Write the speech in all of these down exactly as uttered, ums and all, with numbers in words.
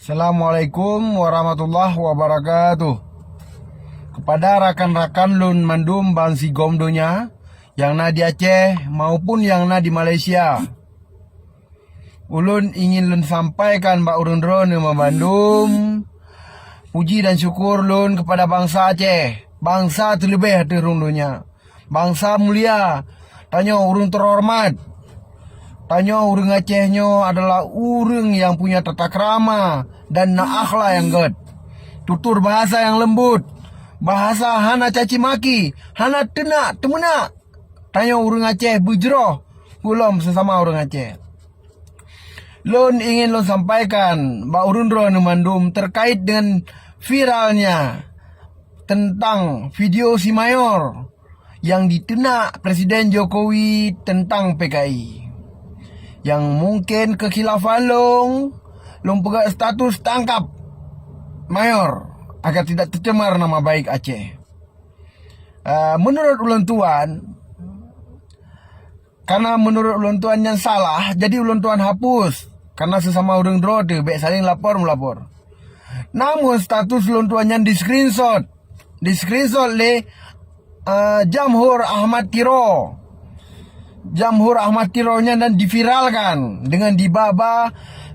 Assalamualaikum warahmatullahi wabarakatuh. Kepada rakan-rakan lôn mandum bansigom donya nyang na di Aceh maupun nyang na di Malaysia, ulôn ingin lôn sampaikan bak ureuëng droeneuh mandum puji dan syukur lôn kepada bansa Aceh, bansa teuleubeh ateueh rhueng donya. Bansa mulia, tanyoe ureuëng teuhoreumat. Tanyoe ureuëng Aceh nyoe adalah ureuëng nyang punya tata krama dan na akhlak nyang gét. Tutur bahasa nyang leumbut, bahasa hana caci maki, hana teunak teumeunak. Tanyoe ureuëng Aceh beujroh gohlom seusama ureuëng Aceh. Lôn ingin lôn sampaikan bak ureuëng droeneuh mandum terkait dengan viralnya tentang video si Mayor nyang diteunak Presiden Jokowi tentang P K I. Nyang mungken keukhilafan lôn, lôn peugah status tangkap Mayor agar tidak tercemar nama baik Aceh. Ah, menurut ulôn tuan, karena menurut ulôn tuan nyan salah, jadi ulôn tuan hapus. Karena sesama ureuëng droe teuh, bék saling lapor-melapor. Namun status ulôn tuan nyan di-screenshot. Di-screenshot lé, ah, Jamhur Ahmad Tiro. Jamhur Ahmad Tiro nyan dan diviralkan dengan diba-ba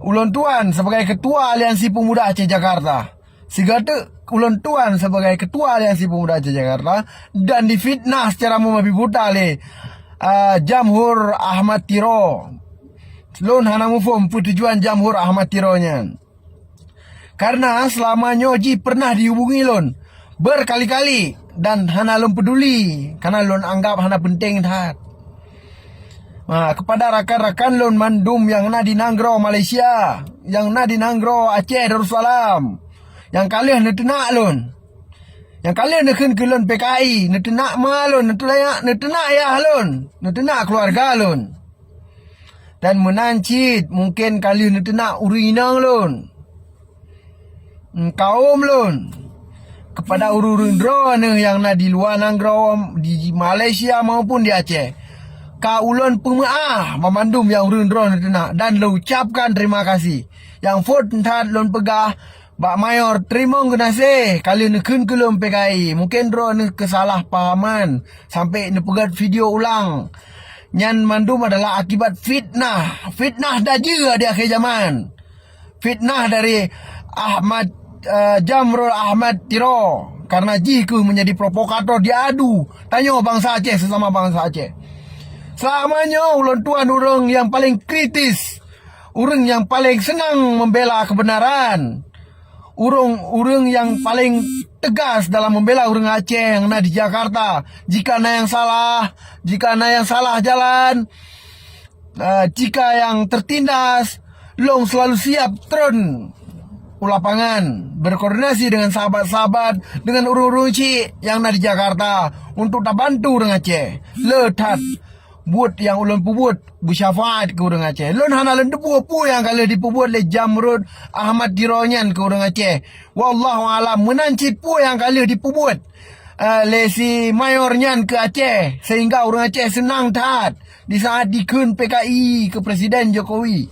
ulôn tuan sebagai Ketua Aliansi Pemuda Aceh Jakarta. Sigateuk ulôn tuan sebagai Ketua Aliansi Pemuda Aceh Jakarta dan difitnah secara membabi buta lé, ah, Jamhur Ahmad Tiro. Lôn hana muphom peue tujuan Jamhur Ahmad Tiro nyan. Karena selama nyoe jih pernah dihubungi lôn berkali-kali dan hana lôn peduli karena lôn anggap hana penting that. Ha, kepada rakan-rakan lôn mandum nyang na di nanggroe Malaysia, nyang na di nanggroe Aceh Darussalam, nyang ka lheueh neuteunak lôn, nyang ka lheueh neukheun keu lôn P K I, neuteunak ma lôn, neuteunak, neuteunak yah lôn, neuteunak keuluwarga lôn. Dan meunan cit mungken ka lheueh neuteunak ureuëng inong lôn, kawöm lôn, kepada ureuëng-ureuëng droeneuh nyang na di luwa nanggroe, di Malaysia maupun di Aceh. Ka ulôn peumeu'ah banmandum nyang ureuëng droeneuh teunak dan lôn ucapkan terima kasih. Nyang phon that lôn peugah bak Mayor, teurimong geunaséh ka lheueh neukheun keu lôn P K I. Mungken droeneuh keusalah pahaman sampai neupeugét video ulang. Nyan mandum adalah akibat fitnah. Fitnah dajeue di akhé jaman. Fitnah dari Ahmad, eh, Jamrul Ahmad Tiro, karena jih keuh menjadi provokator diadu tanyoe bansa Aceh sesama bansa Aceh. Selama nyoe ulôn tuan ureuëng nyang paleng kritis, ureuëng nyang paleng seunang membela kebenaran, ureuëng-ureuëng nyang paleng tegas dalam membela ureuëng Aceh nyang na di Jakarta. Jika na nyang salah, jika na nyang salah jalan, ah, jika nyang tertindas, lôn selalu siap treun u lapangan, berkoordinasi dengan sahabat-sahabat, dengan ureuëng-ureuëng chik nyang na di Jakarta untuk tabantu ureuëng Aceh. Le that buet nyang ulôn peubuet beusyafaat keu ureuëng Aceh. Lôn hana lôn teupeue peue nyang ka lheueh dipeubuet lé Jamrud Ahmad Tiro nyan keu ureuëng Aceh. Wallahu alam, meunan cit peue nyang ka lheueh dipeubuet, eh, lé si Mayor nyan keu Aceh, sehingga ureuëng Aceh seunang that di saat dikheun P K I keu Presiden Jokowi.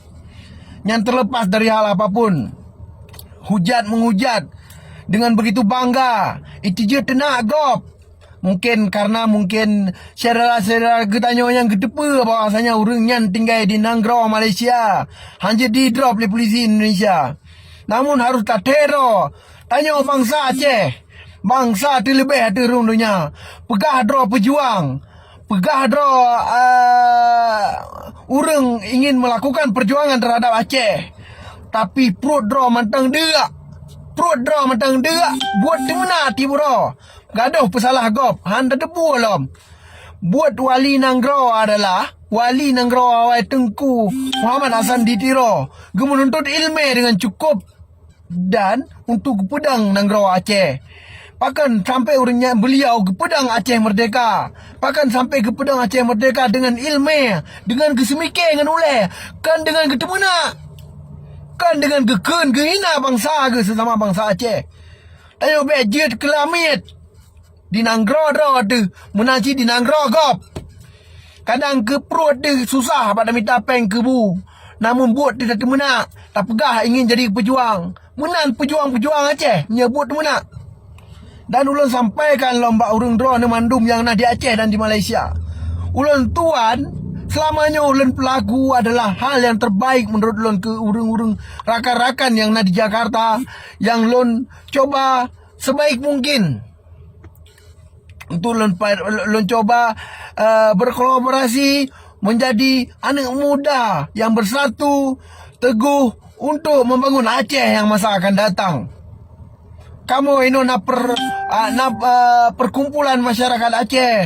Nyan terlepas dari hal apapun, hujat menghujat dengan begitu bangga, itu jeuet teunak gob. Mungken karena mungken syedara-syedara geutanyoe nyang geuteupeue bahwasanya ureuëng nyan tinggai di nanggroe Malaysia, hana jeuet didrop lé pulisi Indonesia. Namun harôh tathero, tanyoe bansa Aceh, bansa teuleubeh ateueh rhueng donya, peugah droe peujuang, peugah droe, eh, ureuëng ingin melakukan perjuangan terhadap Aceh, tapi pruet droe mantong deuk. Pruet droe mantong deuk, buet teumeunak tieb uroe. Gadôh peusalah gob, hana tateupeue lom. Buet wali nanggroe adalah wali nanggroe awai Teungku Muhammad Hasan di Tiro, geumeununtut iéleumé dengan cukup dan untuk geupeudong nanggroe Aceh. Pakon sampai ureuëng nyan beuliau geupeudong Aceh Merdeka? Pakon sampai geupeudong Aceh Merdeka dengan iéleumé, dengan geuseumiké ngon ulée, kon dengan geuteumeunak, kon dengan geukheun geuhina bansa geuh sesama bansa Aceh. Tanyoe bék jeuet keu lamiet. Di nanggroe droe teuh, meunan cit di nanggroe gob. Kadang keu pruet teuh susah bak tamita péng keu bu. Namun buet teuh tateumeunak, tapeugah ingin jadi peujuang. Meunan peujuang-peujuang Aceh, nyoe buet meunan. Dan ulôn sampaikan lom bak ureuëng droeneuh mandum nyang na di Aceh dan di Malaysia. Ulôn tuan, seulama nyoe ulôn peulaku adalah hal nyang terbaik meunurot ulôn keu ureuëng-ureuëng rakan-rakan nyang na di Jakarta, nyang lôn cuba sebaik mungkin untuk lôn, lôn cuba uh, berkolaborasi menjadi anak muda yang bersatu teguh untuk membangun Aceh yang masa akan datang. Kamoe inoe na, per, uh, na uh, perkumpulan masyarakat Aceh.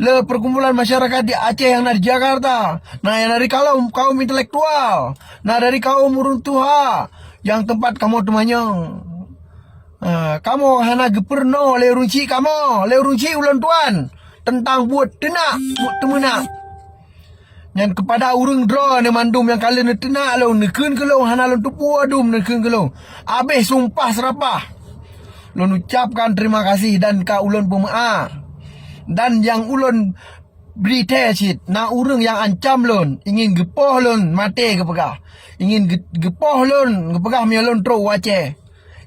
Le perkumpulan masyarakat di Aceh yang na di Jakarta, na yang dari kaum kaum intelektual, na dari kaum ureuëng tuha yang tempat kamoe teumanyong. Ha, kamoe hana geupeurunoe lé ureuëng chik kamoe, lé ureuëng chik ulôn tuan, teuntang buet teunak, buet teumeunak. Nyan keupada ureuëng droeneuh mandum nyang ka lheueh neuteunak lôn, neukheun keu lôn, hana lôn teupeue dum neukheun keu lôn. Abéh sumpah seurapah. Lôn ucapkan terima kasih dan ka ulôn peumeu'ah. Dan nyang ulôn bri thée cit, na ureuëng nyang ancam lôn, ingin geupoh lôn maté geupeugah. Ingin geupoh lôn geupeugah meunyoe lôn trok u Aceh.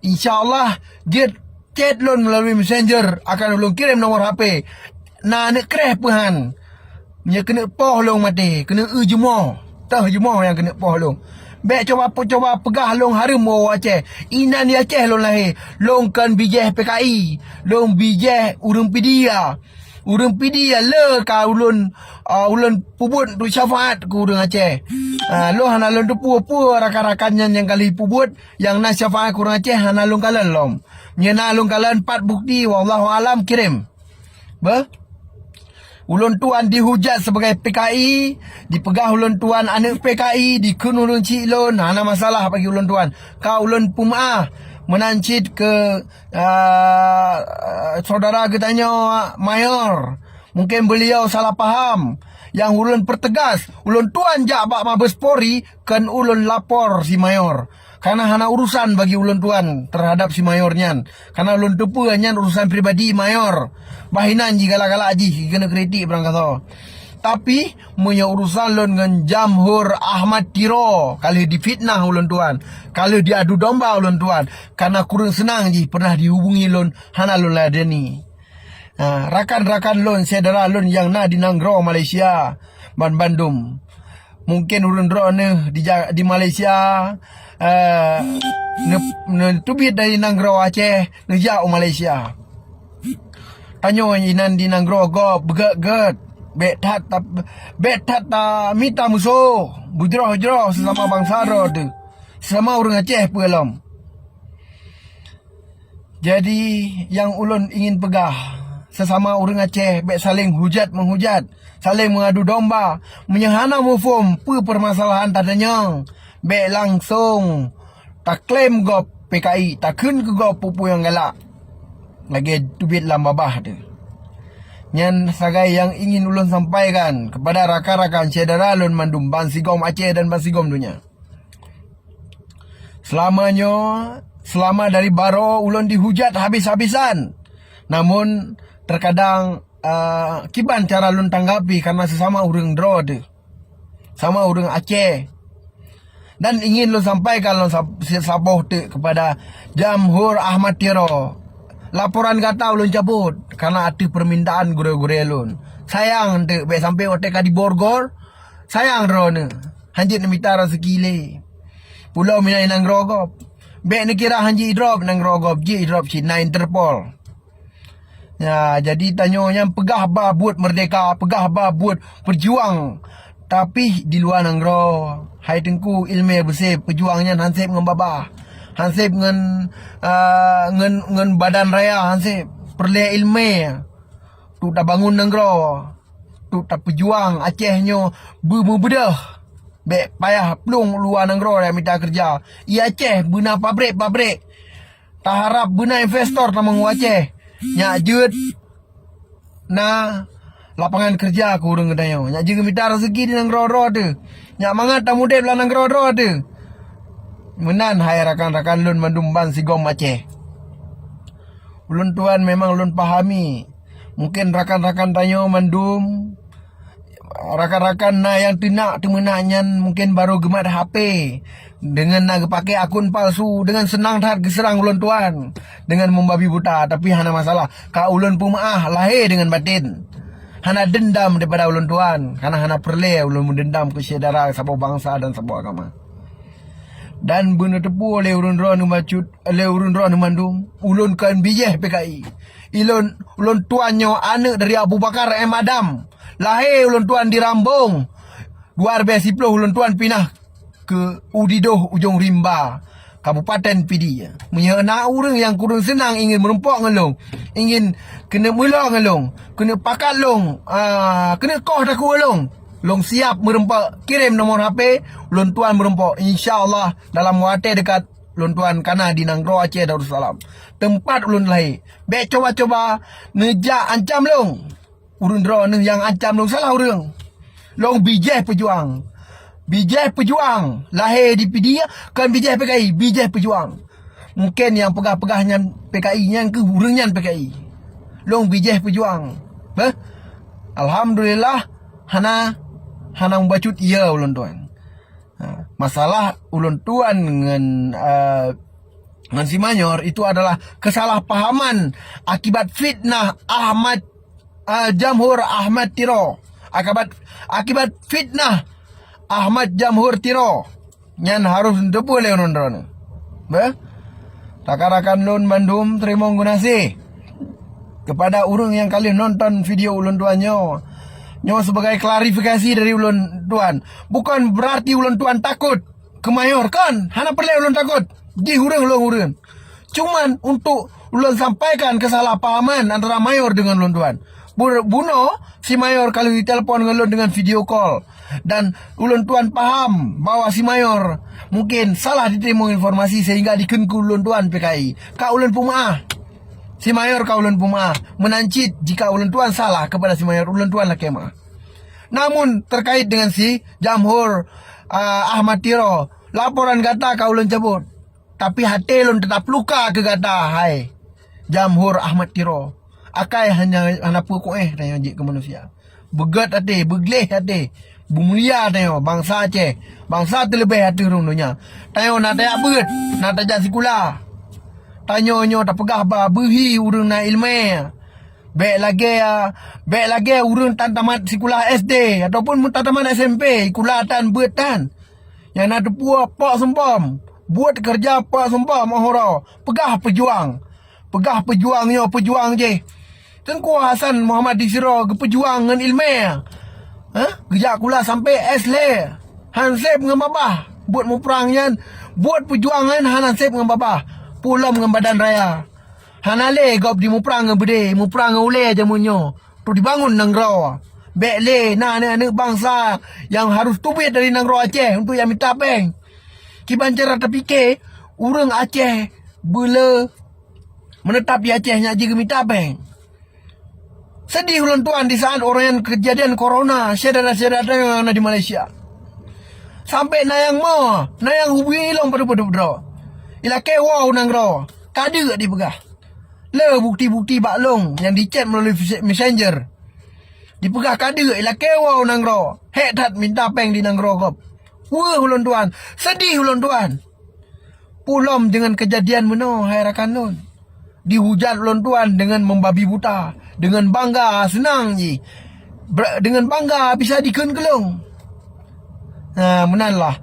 Insya Allah, jeuet chat lôn meulalu messenger, akan ulôn kirém nomor H P. Na aneuk kreh peuhan. Meunyoe keuneuk poh lôn maté, keuneuk eu jumoh. Teuh jumoh nyang keuneuk poh lôn. Bék cuba-cuba peugah lôn hareuem u Aceh. Inan di Aceh lôn lahé. Lôn kon bijéh P K I. Lôn bijéh ureuëng Pidie. Ureuëng Pidie le ka ulôn, uh, ulôn peubuet untuk syafaat keu ureuëng Aceh. Uh, lôn hana lôn teupeue-peue rakan-rakan nyan nyang ka lheueh peubuet nyang na syafaat keu ureuëng Aceh hana lôn kalon lom. Nyan na lôn kalon pat bukti, wallahu alam, kirém. Beh? Ulôn tuan dihujat sebagai P K I, dipeugah ulôn tuan aneuk P K I, dikheun ureuëng chik lôn, hana masalah bagi ulôn tuan. Ka ulôn peumeu'ah meunan cit keu uh, saudara geutanyoe Mayor, mungkin beliau salah paham. Nyang ulôn pertegas, ulôn tuan jak bak Mabes Polri, kon ulôn lapor si Mayor. Karena hana urusan bagi ulôn tuan terhadap si Mayor nyan. Karena ulôn teupeue nyan urusan pribadi Mayor. Bah inan jih galak-galak jih keuneuk kritik barangkasoe. Tapi, meunyoe urusan lôn ngon Jamhur Ahmad Tiro, ka lheueh difitnah ulôn tuan, ka lheueh diadu domba ulôn tuan, karena kureueng seunang jih pernah dihubungi lôn, hana lôn ladeni. Ha, rakan-rakan lôn, syedara lôn nyang na di nanggroe Malaysia, banbandum. Mungkin ureuëng droeneuh di, di Malaysia, uh, neuteubiet dari nanggroe Aceh, neujak u Malaysia. Tanyoe inan di nanggroe gob beugét-gét, bék that, bék that tamita musoh, beujroh-jroh sesama bansa droe teuh, sesama ureuëng Aceh peue lom. Jadi, nyang ulôn ingin peugah, sesama ureuëng Aceh bék saléng hujat-meuhujat, saléng meuadu domba. Meunyoe hana muphom peue peumasalahan tatanyong, bék langsong taklaim gob P K I, takheun keu gob peue-peue nyang galak lagée teubiet lam babah teuh. Nyan sagai nyang ingin ulôn sampaikan keupada rakan-rakan syedara lôn mandum bansigom Aceh dan bansigom donya. Seulama nyoe, seulama dari barô ulôn dihujat habis-habisan. Namun, terkadang, uh, kiban cara lôn tanggapi karena sesama ureuëng droe teuh. Sama ureuëng Aceh. Dan ingin lôn sampaikan lôn saboh teuk kepada Jamhur Ahmad Tiro. Laporan gata ulôn cabot karena ateueh permintaan gurée-gurée lôn. Sayang teuk bék sampai watée ka diborgol. Sayang droeneuh. Hanjeuet neumita raseuki lé. Pulo mina inang grogob. Bék neukira hanjeuet idrop inang grogob, jeuet idrop cit na Interpol. Ya, jadi tanyoe nyang peugah ba buet merdeka, peugah ba buet peujuang, tapi di luwa nanggroe. Hai Teungku, iéleumé beuseb peujuang nyan hanseb ngon babah, hanseb ngon, uh, ngon, ngon badan raya, hanseb peureulée iéleumé. Tu tabangun nanggroe, tu tapeujuang Aceh nyoe beumeubeudoh. Bék payah plueng luwa nanggroe nyang mita keureuja. I Aceh beuna pabrék-pabrék. Taharab beuna investor tamong u Aceh. Nyak jeuet na lapangan keureuja keu ureuëng geutanyoe. Nyak jeuet geumita raseuki di nanggroe droe teuh. Nyak mangat tamudeb lam nanggroe droe teuh. Meunan hai rakan-rakan lôn mandum bansigom Aceh. Ulôn tuan memang lôn pahami. Mungkin rakan-rakan tanyoe mandum Rakan-rakan na nyang teunak teumeunak nyan mungken barô geumat H P deungon na geupaké akun palsu, deungon seunang that geuseurang ulôn tuan deungon meubabi buta. Tapi hana masalah, ka ulôn peumeu'ah lahé deungon baten. Hana deundam daripada ulôn tuan, karena hana peureulée ulôn meudeundam keu syedara saboh bansa dan saboh agama. Dan beuneuteupeu lé ureuëng droeneuh bacut, lé ureuëng droeneuh mandum, ulôn kon bijéh P K I. Ilôn, ulôn tuan nyoe aneuëk dari Abu Bakar M Adam. Lahé ulôn tuan di Rambong. Dua ribèe siploh ulôn tuan pinah keu Udidoh Ujong Rimba, Kabupaten Pidie. Meunyoe na ureuëng nyang kureueng seunang ingin meurumpok ngon lôn, ingin keuneuk meulok ngon lôn, keuneuk pakat lôn, ah, keuneuk koh takue lôn, lôn siap meurumpok. Kirém nomor H P lôn tuan meurumpok. Insya Allah dalam watée dekat lôn tuan kana di nanggroe Aceh Darussalam, teumpat ulôn lahé. Bék cuba-cuba neujak ancam lôn. Ureuëng droeneuh nyang ancam lôn salah ureuëng. Lôn bijéh peujuang. Bijéh peujuang. Lahé di Pidie kon bijéh P K I, bijéh peujuang. Mungken nyang peugah-peugah nyan P K I nyan keuh ureuëng nyan P K I. Lôn bijéh peujuang. Beh? Alhamdulillah hana, hana mubacut ie ulôn tuan. Ha, masalah ulôn tuan ngon, eh, ngon si Mayor itu adalah kesalahpahaman akibat fitnah Ahmad, eh, Jamhur Ahmad Tiro. Akibat, akibat fitnah Ahmad Jamhur Tiro. Nyan harôh neuteupeue lé ulôn droeneuh. Beh? Rakan-rakan lôn mandum, teurimong geunaséh kepada ureuëng nyang ka lheueh nonton video ulôn tuan nyoe. Nyoe sebagai klarifikasi dari ulôn tuan. Bukan berarti ulôn tuan takot keu Mayor, kon. Hana peureulée ulôn takot. Jih ureuëng lôn ureuëng. Cuman untuk ulôn sampaikan kesalahpahaman antara Mayor dengan ulôn tuan. Bu-, bunoe si Mayor ka lheueh jitelepon ngon lôn dengan video call. Dan ulôn tuan paham bahwa si Mayor mungkin salah jiteurimong informasi sehingga jikheun keu ulôn tuan P K I. Ka ulôn peumeu'ah. Si Mayor ka ulôn peumeu'ah. Meunan cit jika ulôn tuan salah kepada si Mayor, ulôn tuan lakée meu'ah. Namun terkait dengan si Jamhur, ah, Ahmad Tiro, laporan gata ka ulôn cabut. Tapi até lôn teutap luka keu gata, hai Jamhur Ahmad Tiro. Akai hana, hana peue kuéh tanyoe jeuet keu manusia. Beugét até, beugléh até. Beumulia tanyoe bansa Aceh, bansa teuleubeh ateueh rhueng donya. Tanyoe na tajak beuet, na tajak sikula. Tanyoe nyoe tapeugah ba beuhi ureuëng na iéleumé. Bék lagée, bék lagée ureuëng tan tamat sikula S D ataupun meutatamat S M P, sikula tan beuet tan. Nyang na teupeue pok sumbom, buet keureuja pok sumbom óh uroe, peugah peujuang. Peugah peujuang nyoe peujuang jih. Teungku Hasan Muhammad di Siro geupeujuang ngon iéleumé. Hah? Geujak kula sampoe S lhée. Han sép ngon babah. Buet muprang nyan, buet peujuang nyan hana sép ngon babah. Pulom ngon badan raya. Hana lé gob di muprang ngon beudé, muprang ngon ulée jameun nyoe. Untuk dibangun nanggroe. Bék lé na aneuëk-aneuëk bansa nyang harôh teubiet dari nanggroe Aceh untuk nyang mita péng. Kiban cara tapike, ureuëng Aceh beuleu meunetap di Aceh nyak jih geumita péng. Sedih ulôn tuan di saat uroe nyan keujadian corona, syedara-syedara tanyoe nyang na di Malaysia. Sampoe na nyang mo, na nyang hubungi lôn padub-padub droe. Ilakée woe u nanggroe, ka deuek dipeugah. Le bukti-bukti bak lôn nyang dicet meulalu messenger. Dipeugah ka deuek, ilakée woe u nanggroe. Hék that minta péng di nanggroe gob. Weueh ulôn tuan, sedih ulôn tuan. Pulom deungon keujadian meunoe, hai rakan lôn. Dihujat ulôn tuan deungon meubabi buta, deungon bangga seunang jih. Ber-, deungon bangga bisa dikheun keu lôn. Nah, meunan lah.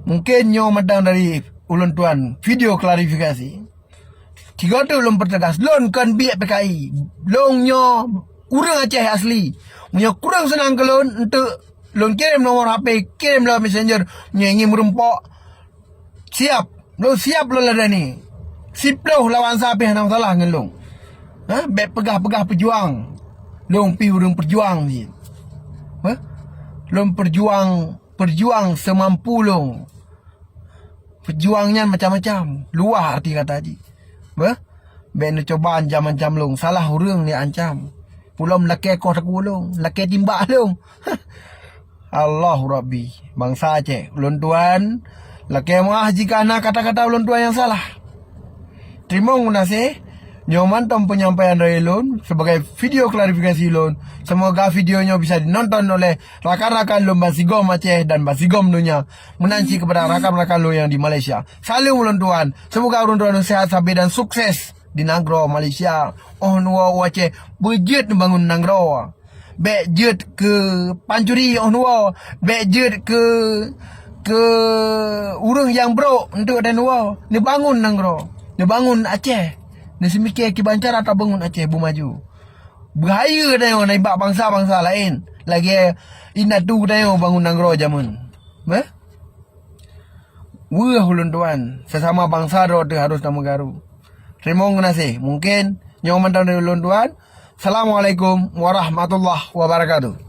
Mungken nyoe mantong dari ulôn tuan video klarifikasi. Tiga tu lôn peuteugas, lôn kon biek P K I. Lôn nyoe ureuëng Aceh asli. Meunyoe kureueng seunang keu lôn, enteuk lôn kirém nomor H P, kirém lewat messenger. Meunyoe ingin meurumpok, siap. Lôn siap lôn ladani. Siploh lawan sa pih hana masalah ngon lôn. Ha? Bék peugah-peugah peujuang. Lôn pih ureuëng peujuang cit. Ha? Lôn peujuang, peujuang seumampu lôn. Peujuang nyan macam-macam. Luwah arti kata jih. Beh? Bék neucuba ancam-ancam lôn. Salah ureuëng neuancam. Pulom lakée koh takue lôn. Lakée timbak lôn. Allahu Rabbi. Bansa Aceh. Ulôn tuan. Lakée meu'ah jika na kata-kata ulôn tuan nyang salah. Teurimong geunaséh. Nyoe mantong peunyampaian dari lôn sebagai video klarifikasi lôn. Semoga video nyoe bisa dinonton oleh rakan-rakan lôn bansigom Aceh dan bansigom donya. Meunan cit kepada rakan-rakan lôn nyang di Malaysia. Salam ulôn tuan. Semoga ulôn tuan sehat sabe dan sukses di nanggroe Malaysia. Oh nyoe u Aceh beujeuet neubangun nanggroe. Bék jeuet keu pancuri oh nyoe, bék jeuet keu, keu ureuëng nyang brok untuk dan nyoe. Neubangun nanggroe, neubangun Aceh. Neuseumiké kiban cara tabangun Aceh beumaju. Beuhayeu tanyoe nibak bansa-bansa laén lagée indatu tanyoe bangun nanggroe jameun. Beh? Weueh ulôn tuan, sesama bansa droe teuh harôh tameugaru. Teurimong geunaséh, mungken nyoe mantong dari ulôn tuan. Assalamualaikum warahmatullahi wabarakatuh.